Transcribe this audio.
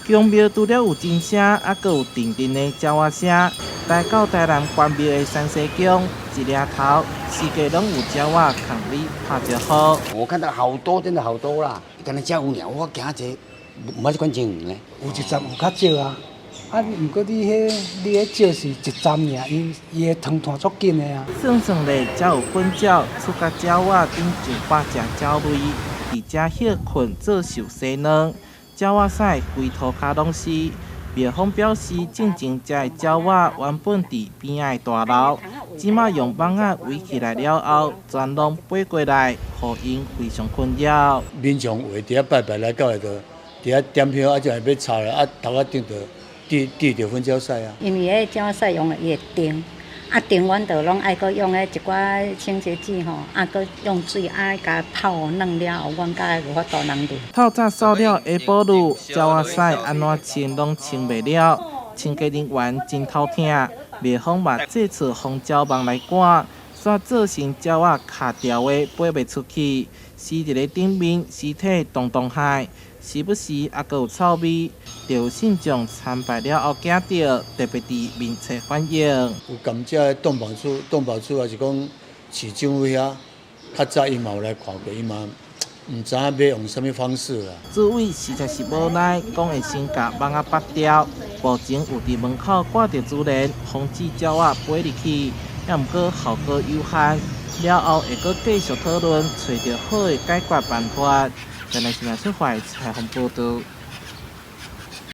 宮廟除了有鐘聲，猶閣有陣陣的鳥仔聲。台到台南關廟的三世宮，一掠頭，四界攏有鳥仔共你拍招呼。我看到好多，真的好多啦！敢若遮有爾，我行一個，毋捌這款情形咧。有一站有較少啊，啊，毋過你彼照是一站爾，伊伊的湯湠足緊的啊。算算咧，才有粉鳥出佮鳥仔頂上百隻鳥類，佇遮歇睏做壽生卵。鳥仔屎規塗跤攏是。廟方表示，進前遮的鳥仔原本佇邊仔的大樓，這馬用網仔圍起來了後，全攏飛過來，予𪜶非常困擾。民眾有佇遐拜拜來到來就佇遐點香，啊，就會欲插咧，啊，頭殼頂就滴滴著糞鳥屎啊。因為彼鳥屎用的伊會叮，啊叮阮就攏愛閣用彼一寡清潔劑吼，啊閣用水啊共泡軟了後，阮才有法度通入。透早掃了下晡日，鳥仔屎按怎清攏清袂了，清潔人員真頭疼。廟方嘛祭出防鳥網來趕，煞造成鳥仔卡牢的飛袂出去，死佇咧頂面，屍體動動害，時不時猶閣有臭味。就有信眾參拜了後驚著，特別佇面冊反映。有仝遮動保處、動保處，抑是講市政府遐，較早伊嘛有來看過，伊嘛毋知影欲用啥物方式啦。主委實在是無奈，講會先共網仔拔掉。目前有佇門口掛著珠簾，防止鳥仔飛入去，也毋過效果有限。了後會閣繼續討論，揣著好的解決辦法。原來是出發採訪報導。